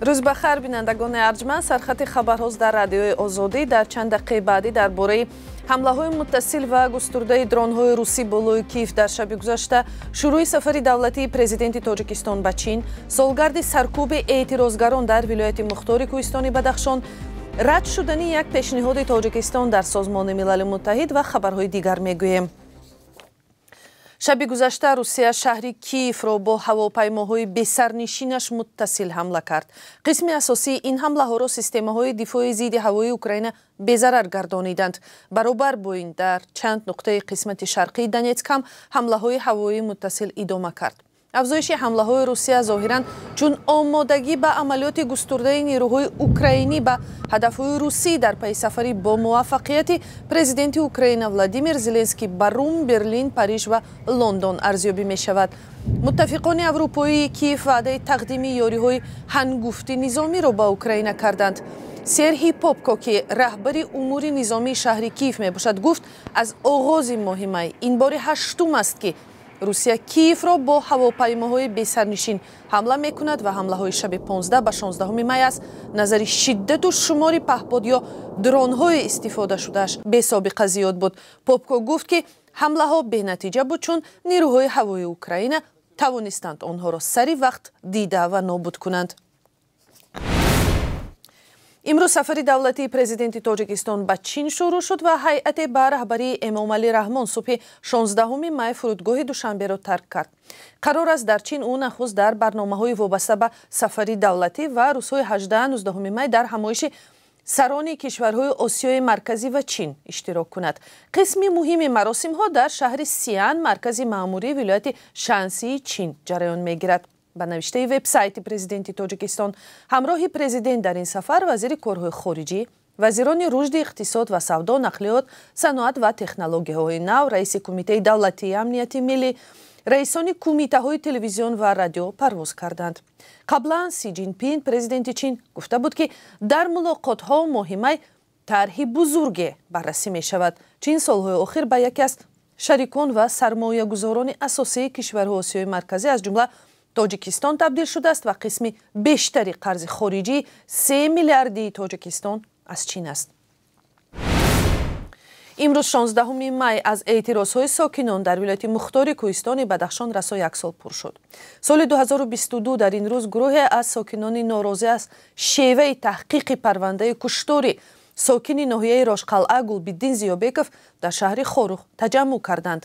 Рӯз ба хайр, бинандагони арҷманд. Сархати хабарҳост дар Радиои Озодӣ. Дар чанд дақиқаи баъдӣ дар бораи ҳамлаҳои муттасил ва густурдаи дронҳои русӣ болои Киев дар шаби гузашта, шурӯи сафари давлатии президенти Тоҷикистон ба Чин, солгарди саркӯби эътирозгарон дар вилояти мухтори кӯҳистони Бадахшон, рад шудани як пешниҳоди Тоҷикистон дар Созмони Милали Муттаҳид ва хабарҳои дигар мегӯем. Шаби гузашта Русия шаҳри Киевро бо ҳавопаймоҳои бесарнишинаш муттасил ҳамла кард. Қисми асосии ин ҳамлаҳоро системаҳои дифои зидди ҳавоии Украина безарар гардониданд. Баробар бо ин, дар чанд нуқтаи қисмати шарқии Донетск ҳам ҳамлаҳои ҳавоии муттасил идома кард. Афзоиши ҳамлаҳои Русия зоҳиран чун омодагӣ ба амалиёти густурдаи нерӯҳои украинӣ ба ҳадафҳои русӣ дар пайи сафари бо муваффақияти президенти Украина Владимир Зеленский ба Рум, Берлин, Париж ва Лондон арзёбӣ мешавад. Муттафиқони аврупоии Киев ваъдаи тақдими ёриҳои ҳангуфти низомиро ба Украина карданд. Сергий Попко, ки раҳбари умури низомии шаҳри Киев мебошад, гуфт, аз оғози моҳи май ин бори ҳаштум аст, ки Русия Киевро бо ҳавопаймоҳои бесарнишин ҳамла мекунад ва ҳамлаҳои шаби 15 ба 16 май аз назари шиддату шумори паҳпод ё дронҳои истифодашудааш бесобиқа зиёд буд. Попко гуфт, ки ҳамлаҳо бенатиҷа буд, чун нерӯҳои ҳавоии Украина тавонистанд онҳоро сари вақт дида ва нобуд кунанд. Имрӯз сафари давлатии президенти Тоҷикистон ба Чин шурӯъ шуд ва ҳайате ба раҳбарии Эмомалӣ Раҳмон субҳи 16 май фурудгоҳи Душанберо тарк кард. Қарор аст, дар Чин ӯ нахуст дар барномаҳои вобаста ба сафари давлатӣ ва рӯзҳои 18-19 май дар ҳамоиши сарони кишварҳои Осиёи Марказӣ ва Чин иштирок кунад. Қисми муҳими маросимҳо дар шаҳри Сиан, маркази маъмурии вилояти Шансии Чин, ҷараён мегирад. Ба навиштаи вебсайти президенти Тоҷикистон, ҳамроҳи президент дар ин сафар вазири корҳои хориҷӣ, вазирони рушди иқтисод ва савдо, нақлиёт, саноат ва технологияҳои нав, раиси Кумитаи давлатии амнияти миллӣ, раисони кумитаҳои телевизион ва радио парвоз карданд. Қаблан Си Ҷинпин, президенти Чин, гуфта буд, ки дар мулоқотҳо моҳи май тарҳи бузурге баррасӣ мешавад. Чин солҳои охир ба яке аз шарикон ва сармоягузорони асосии кишварҳои Осиёи Марказӣ, аз ҷумла Тоҷикистон, табдил шудааст ва қисми бештари қарзи хориҷии 3 миллиардии Тоҷикистон аз Чин аст. Имрӯз, 16 май, аз эътирозҳои сокинон дар вилояти мухтори кӯҳистони Бадахшон расо як сол пур шуд. Соли 2022 дар ин рӯз гурӯҳе аз сокинони норозӣ аз шеваи таҳқиқи парвандаи куштори сокини ноҳияи Рошқалъа Гулбиддин Зиёбеков дар шаҳри Хоруғ таҷаммӯъ карданд.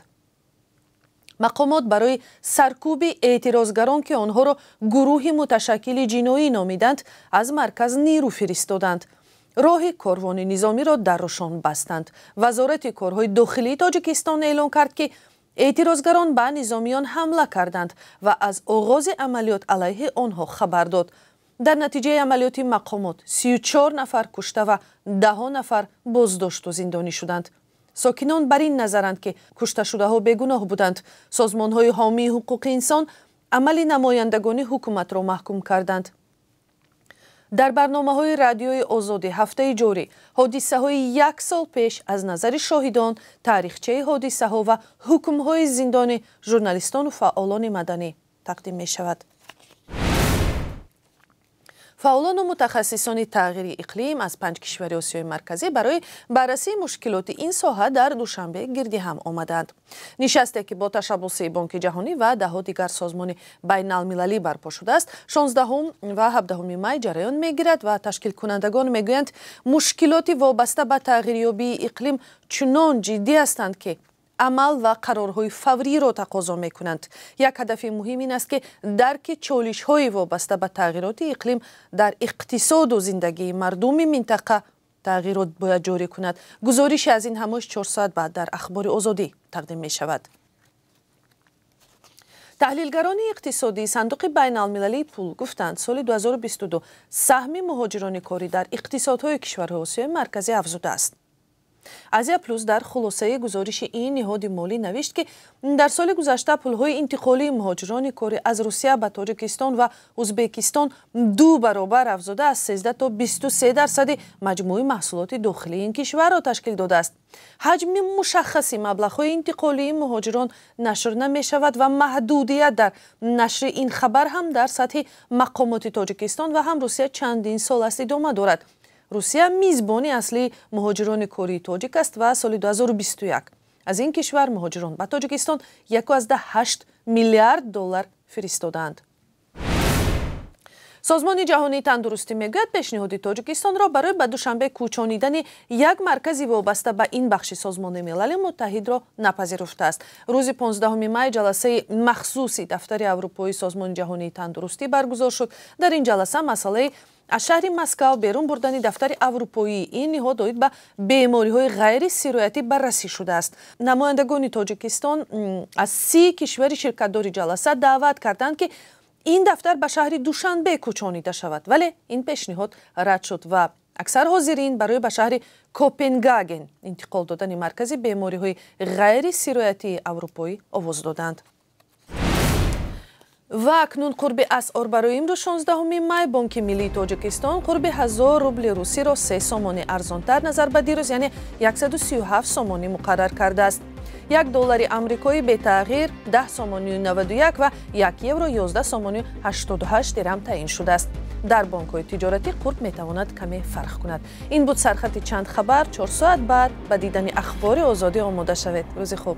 Мақомот барои саркӯби эътирозгарон, ки онҳоро гурӯҳи муташаккили ҷиноӣ номиданд, аз марказ нерӯ фиристоданд, роҳи корвони низомиро дар рӯшон бастанд. Вазорати корҳои дохилии Тоҷикистон эълон кард, ки эътирозгарон ба низомиён ҳамла карданд, ва аз оғози амалиёт алайҳи онҳо хабар дод. Дар натиҷаи амалиёти мақомот 34 нафар кушта ва даҳо нафар боздошту зиндонӣ шуданд. Сокинон бар ин назаранд, ки кушташудаҳо бегуноҳ буданд. Созмонҳои ҳомии ҳуқуқи инсон амали намояндагони ҳукуматро маҳкум карданд. Дар барномаҳои Радиои Озодӣ ҳафтаи ҷорӣ ҳодисаҳои як сол пеш аз назари шоҳидон, таърихчаи ҳодисаҳо ва ҳукмҳои зиндони журналистону фаъолони маданӣ тақдим мешавад. Фаъолону мутахассисони тағйири иқлим аз панҷ кишвари Осиёи Марказӣ барои баррасии мушкилоти ин соҳа дар Душанбе гирди ҳам омаданд. Нишасте, ки бо ташаббуси Бонки Ҷаҳонӣ ва даҳо дигар созмони байналмилалӣ барпо шудааст, 16 ва 17 май ҷараён мегирад ва ташкилкунандагон мегӯянд, мушкилоти вобаста ба тағйирёбии иқлим чунон ҷиддӣ ҳастанд, ки амал ва қарорҳои фавриро тақозо мекунанд. Як ҳадафи муҳим ин аст, ки дарки чолишҳои вобаста ба тағйироти иқлим дар иқтисоду зиндагии мардуми минтақа тағйирот бояд ҷорӣ кунад. Гузориши аз ин ҳамоиш 4 соат баъд дар Ахбори Озодӣ тақдим мешавад. Таҳлилгарони иқтисодии Сандуқи байналмилалии пул гуфтанд, соли 2022 саҳми муҳоҷирони корӣ дар иқтисодҳои кишварҳои Осиёи Марказӣ афзудааст. Азия Плюс дар хулосаи гузориши ин ниҳоди молӣ навишт, ки дар соли гузашта пулҳои интиқолии муҳоҷирони корӣ аз Русия ба Тоҷикистон ва Узбекистон 2 баробар афзуда аз 13 то 23% маҷмӯи маҳсулоти дохилии ин кишварро ташкил додааст. Ҳаҷми мушаххаси маблағҳои интиқолии муҳоҷирон нашр намешавад ва маҳдудият дар нашри ин хабар ҳам дар сатҳи мақомоти Тоҷикистон ва ҳам Русия чандин сол аст идома дорад. Русия мизбони аслии муҳоҷирони кории тоҷик аст ва соли 2021 аз ин кишвар муҳоҷирон ба Тоҷикистон 1,8 миллиард доллар фиристодаанд. Созмони ҷаҳонии тандурустӣ мегӯяд, пешниҳоди Тоҷикистонро барои ба Душанбе кӯчонидани як маркази вобаста ба ин бахши Созмони Милали Муттаҳидро напазируфтааст. Рӯзи 15 май ҷаласаи махсуси дафтари Аврупоии Созмони ҷаҳонии тандурустӣ баргузор шуд. Дар ин ҷаласа масъалаи аз шаҳри Москав берун бурдани дафтари аврупоии ин ниҳод оид ба бемориҳои ғайрисироятӣ баррасӣ шудааст. Намояндагони Тоҷикистон аз 30 кишвари ширкатдори ҷаласа даъват карданд, ки ин дафтар ба шаҳри Душанбе кӯчонида шавад, вале ин пешниҳод рад шуд ва аксар ҳозирин барои ба шаҳри Копенгаген интиқол додани маркази бемориҳои ғайрисироятии аврупоӣ овоз доданд. Ва акнун қурби асъор барои имрӯз 16 май. Бонки миллии Тоҷикистон қурби 1000 рубли русиро 3 сомонӣ арзонтар назар ба дирӯз, яъне 137 сомонӣ муқаррар кардааст. 1 доллари амрикоӣ бетағйир 10 сомонию 91 ва 1 евро 11 сомонию 88 дирам таъин шудааст. Дар бонкҳои тиҷоратӣ қурб метавонад каме фарқ кунад. Ин буд сархати чанд хабар. 4 соат баъд ба дидани Ахбори Озодӣ омода шавед. Рӯзи хуб.